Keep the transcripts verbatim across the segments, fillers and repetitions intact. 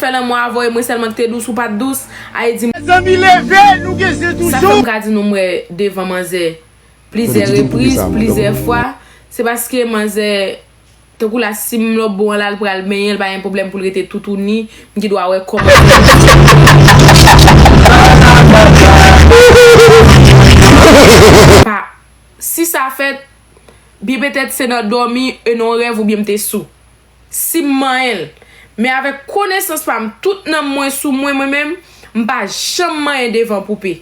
fè lanmou avè w, e mwen sèlman ki te dous, ou pa t dous. Aye di m. Mezanmi, leve, nou gen je toujou. Sa fè m ka di nou, m wè devan manzè plizyè repriz, plizyè fwa. Se paske manzè, tankou la, si m lòt bò an la, l pral benyen, l pa gen pwoblèm pou l rete toutouni, m gen dwa wè kòman. Pa, si sa fèt, byen petèt se nan dòmi, e nan rèv oubyen m te sou. Si m manyen l. Men avèk konesans pa m, tout nanm mwen sou mwen, mwen menm, m pa janm manyen devan poupe.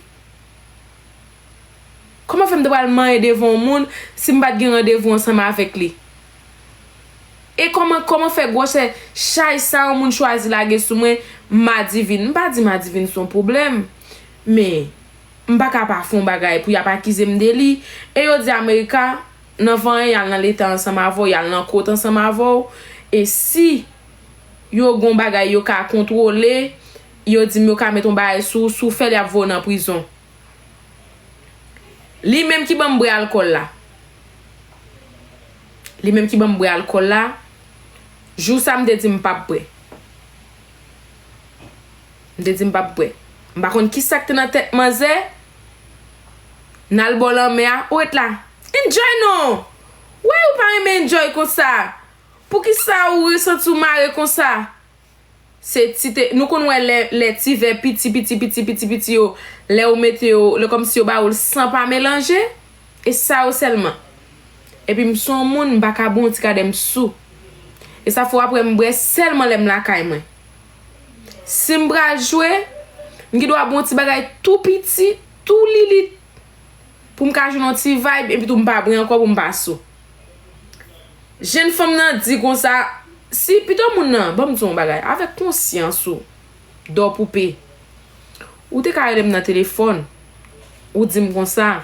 Kòman fè m te pral manyen devan yon moun si m pa t gen randevou ansanm avèk li? E kòman, kòman fè gwosè chay sa yon moun chwazi lage sou mwen, madivin? M pa di madivin se yon pwoblèm, men m pa ka pa fè yon bagay pou y ap akize m de li. E yo di Amerika, nan vanyen, y al nan leta ansanm avè w, y al nan kot ansanm avè w. E si yo gen yon bagay yo ka kontwole, yo di m yo ka met yon bagay sou ou, si w fè l, y ap voye w nan prizon. Li menm ki ban m bwè alkòl la. Li menm ki ban m bwè alkòl la. Jou sa, m te di m p ap bwè. M te di m p ap bwè. M pa konn ki sa k te nan tèt manzè. N al bò lanmè a, ou ret la. Enjoy non! Why ou pa renmen enjoy konsa? Poukisa ou resanti w mare konsa? Se ti te, nou konn wè lè, lè ti vè piti, piti, piti, piti, piti yo, lè ou mete yo, lè kòmsi yo ba ou l san pa melanje, e sa yo sèlman. Epi m se yon moun, m pa ka bwè yon ti kadè m sou. E sa fè w ap wè m bwè sèlman lè m lakay mwen. Si m pral jwe, m gen dwa bwè yon ti bagay tou piti, tou lilit, pou m ka jwenn yon ti vibe, epi tou m pa bwè ankò pou m pa sou. Jèn fanm nan di konsa, si pito moun nan, ban m di w yon bagay, avèk konsyans ou, dò poupe, ou te ka rele m nan telefòn, ou di m konsa,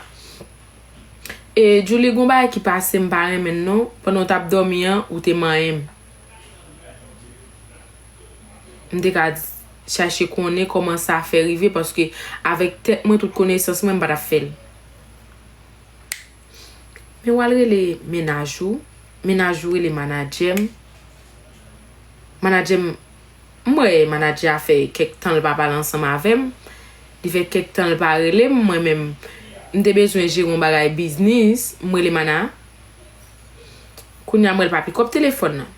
e, Djouly, gon bagay ki pase m pa renmen l non, pandan w t ap dòmi an, ou te manyen m. M te ka chache konnen kòman sa fè rive, paske avèk tèt mwen, tout konesans mwen, m pa t ap fè l. Men w al rele mennaj ou, mennaj ou rele manadjè m. Manadjè m, m wè manadjè a fè kèk tan l pa pale ansanm avè m. Li fè kèk tan l pa rele m, mwen menm, m te bezwen jere yon bagay biznis, m rele mana. Kounye a m wè l pa pikòp telefòn nan.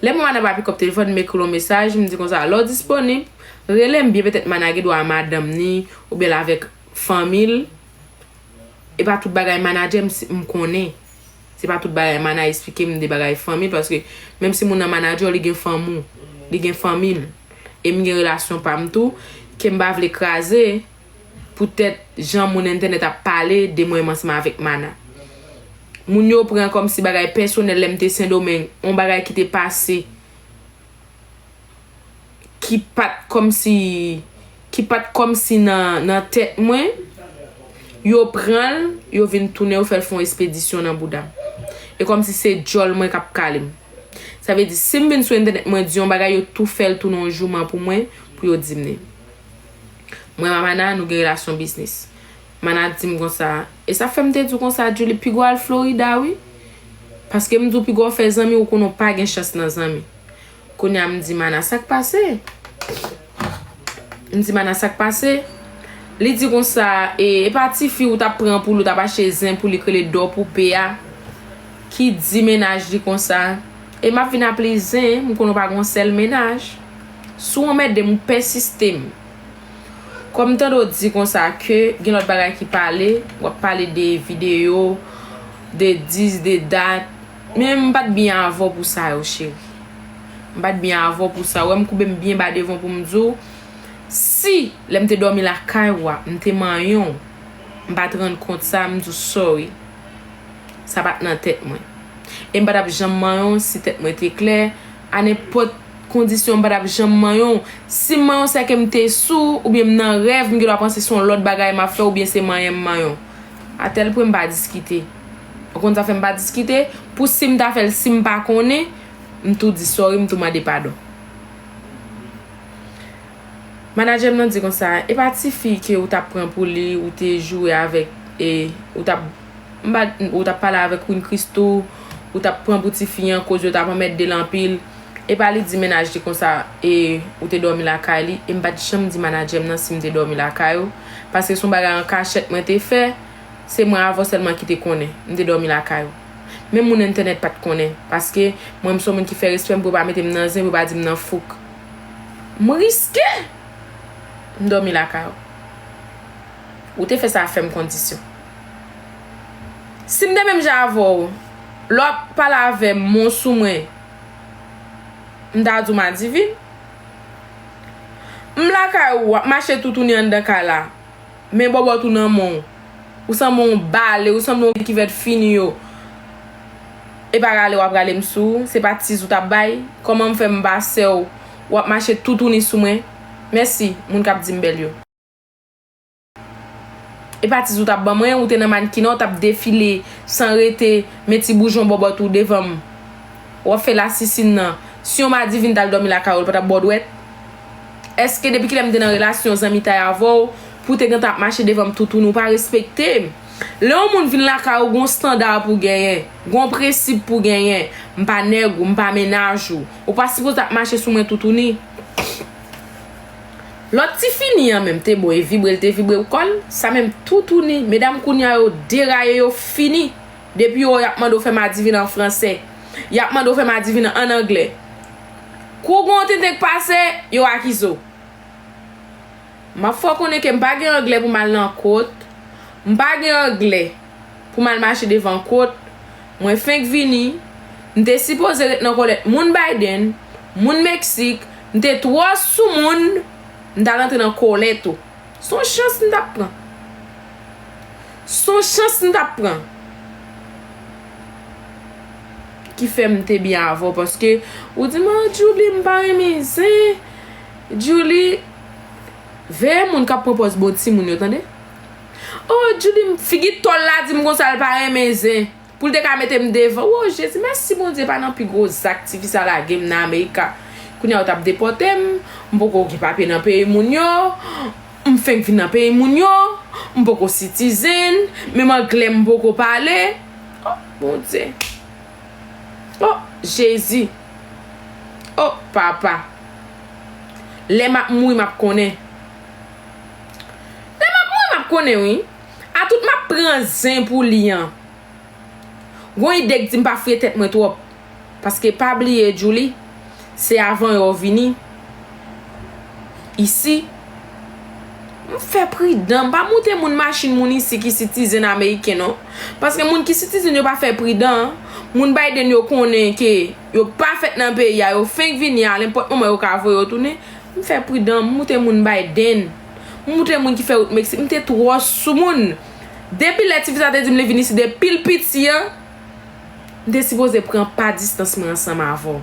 Lè m wè mana pa pikòp telefòn, m ekri l yon mesaj, m di konsa, lè w disponib, rele m byen, petèt mana gen dwa a madanm ni, oubyen l avèk fanmi l. E pa tout bagay manadjè m, m konnen. Se pa tout bagay mana eksplike m de bagay fanmi l, paske menm si moun nan manadjè w, li gen fanmi w, li gen fanmi l. E m gen relasyon pa m tou, ke m pa vle kraze, poutèt jan moun entènèt ap pale de mwen menm ansanm avèk mana. Moun yo pran kòmsi bagay pèsonèl lè m te Sendomeng, yon bagay ki te pase ki pa t kòmsi, ki pa t kòmsi nan, nan tèt mwen, yo pran l, yo vin tounen, yo fè l fè yon espedisyon nan bouda m. E kòmsi se djòl mwen k ap kale m. Sa vle di, si m vin sou entènèt, mwen di yon bagay, yo tou fè l tounen yon jouman pou mwen, pou yo di m li. Mwen ak mana, nou gen relasyon biznis. Mana di m konsa, e sa fè m te di w konsa, Djouly, piga w al Florida, wi. Paske m di w, piga w fè zanmi, ou konnen w pa gen chans nan zanmi. Kounye a, m di mana, sa k pase? M di mana, sa k pase? Li di konsa, e, e pa tifi ou t ap pran pou li, ou t ap achte zen pou li, k rele Dò Poupe a, ki di mennaj li konsa, e m ap vin ap li zen, m konnen w pa gen yon sèl mennaj. Si w anmède m, ou pèsiste m. Kòm m tande w di konsa ke gen lòt bagay ki pale, w ap pale de videyo, de dis, de dat. Men m pa t byen avè w pou sa yo, cheri. M pa t byen avè w pou sa. Ou wè m koube m byen ba devan w pou m di w, si lè m te dòmi lakay ou a, m te manyen w, m pa t rann kont sa, m di w sorry. Sa pa t nan tèt mwen. E m pa t ap janm manyen w si tèt mwen te klè. A nenpòt kondisyon, m pa t ap janm manyen w. Si m manyen w, se ke m te sou, oubyen m nan rèv, m gen dwa panse se yon lòt bagay m ap fè, oubyen se manyen m manyen w. A tèl pwen m pa diskite. Ou konn sa fè m pa diskite? Pou si m ta fè l, si m pa konnen, m tou di sorry, m tou mande padon. Manadjè m nan di konsa, e pa tifi ke ou t ap pran pou li, ou te joure avèk, e, ou t ap, m pa, ou t ap pale avèk Queen Christoo, ou t ap pran pou tifi an, koz yo t ap anmède l anpil, E pa li di mennaj li konsa, e ou te dòmi lakay li, e m pa t janm di manadjè m nan si m te dòmi lakay ou, paske se yon bagay an kachèt mwen te fè, se mwen avè w sèlman ki te konnen m te dòmi lakay ou. Menm moun entènèt pa t konnen, paske mwen m se yon moun ki fè respè m pou yo pa mete m nan zen, pou yo pa di m nan fouk. M riske m dòmi lakay ou. Ou te fè sa fè m kondisyon. Si m te menm jan avè w, lè w ap pale avè m, men w sou mwen, m ta di w m adivin. M lakay ou, w ap mache toutouni anndan kay la, men bòbòt ou nan men w. Ou sanble yon bale, ou sanble yon kivèt fini yo. E pa rale w ap rale m sou ou, se pa tiz ou t ap bay. Kòman m fè m pa sè w, w ap mache toutouni sou mwen? Mèsi, moun k ap di m bèl yo. E pa tiz ou t ap ban mwen, ou te nan mannequin an, w t ap defile san rete, men ti boujon bòbòt ou devan m. W ap fè lasisin nan. Si yon madivin t al dòmi lakay ou, l pa t ap ba w dwèt? Èske depi kilè m te nan relasyon zanmitay avè w, pou w te gentan ap mache devan m toutouni, ou pa respekte m? Lè yon moun vin lakay ou, gon estanda pou w genyen, gon prensip pou w genyen. M pa nèg ou, m pa mennaj ou. Ou pa sipoze ap mache sou mwen toutouni. Lòt ti fini an menm te bon, e vibre l te vibre kò l, sa menm toutouni. Medam kounye a yo deraye, yo fini. Depi yo wè w, y ap mande w fè madivin an fransè. Y ap mande w fè madivin an anglè. Kou gon tenten k pase, yo akize w. M ap fè w konnen ke m pa gen anglè pou m al nan kot. M pa gen anglè pou m al mache devan kot. Mwen fenk vini. M te sipoze ret nan kòlèt moun Biden, moun Meksik. M te twò sou moun. M t al antre nan kòlèt ou. Se yon chans m t ap pran. Se yon chans m t ap pran. Ki fè m te byen avè w, paske ou di m, "Ah, Djouly, m pa renmen zen." Djouly, veye moun k ap pran pòz bon timoun yo, tande. "Oh, Djouly, figi tòl la di m konsa, l pa renmen zen." Pou l te ka mete m devan. Wo, Jezi, mèsi Bondye, pa nan pi gwo zak tifi sa lage m nan Amerika. Kounye a, yo t ap depòte m, m poko gen papye nan peyi moun yo, m fenk vin nan peyi moun yo, m poko citizen, menm anglè m poko pale. Oh, Bondye. Oh, Jezi. Oh, papa. Lè m ap mouri, m ap konnen. Lè m ap mouri, m ap konnen, wi. A tout m ap pran zen pou li an. Gon ide k di m pa fouye tèt mwen twòp. Paske pa bliye, Djouly, se avan yo vini isi. M fè pridan, m pa moute moun machin moun isi ki citizen ameriken, non. Paske moun ki citizen yo pa fè pridan. Moun Biden yo konnen ke yo pa fèt nan peyi a, yo fenk vini a, nenpòt moman yo ka voye yo tounen. M fè pridan, m moute moun Biden. M moute moun ki fè wout Meksik. M te twò sou moun. Depi lè tifi sa te di m li vin isi, depi l piti an, m te sipoze pran pa distans mwen ansanm avè w.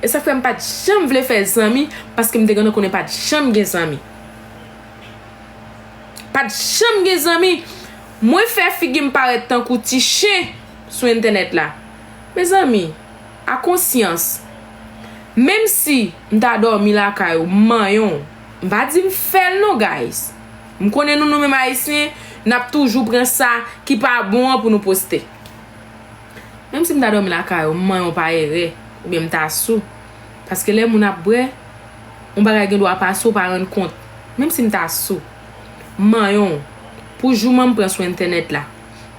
E sa fè m pa t janm vle fè zanmi, paske m te gentan konnen pa t janm gen zanmi. Pa t janm gen zanmi. Mwen fè figi m parèt tankou ti chen sou entènèt la. Mezanmi, a konsyans, menm si m ta dòmi lakay ou, m manyen w, m pa di m fè l non, guys. M konnen nou, nou menm Ayisyen, n ap toujou pran sa ki pa bon an pou nou poste. Menm si m ta dòmi lakay ou, m manyen w pa erè, oubyen m ta sou. Paske lè moun ap bwè, yon bagay gen dwa pase, ou pa rann kont. Menm si m ta sou, m manyen w. Pou jouman m pran sou entènèt la,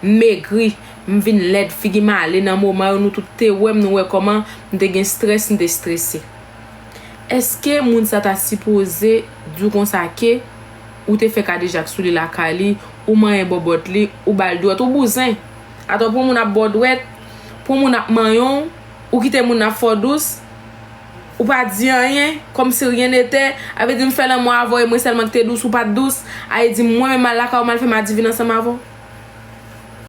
m megri, m vin lèd, figi m ale nan moman yo, nou tout te wè m, nou wè kòman m te gen strès, m te strese. Èske moun sa ta sipoze di w konsa ke ou te fè kadejak sou li lakay li, ou manyen bòbòt li, ou ba l dwèt, ou bouzen? Atò pou moun ap ba w dwèt, pou moun ap manyen w, ou kite moun nan ap fè w dous, ou pa di anyen, kòmsi rien n'était, a vle di m fè lanmou avè w e mwen sèlman ki te dous, ou pa t dous, a vle di mwen menm m al lakay ou, m al fè madivin ansanm avè w?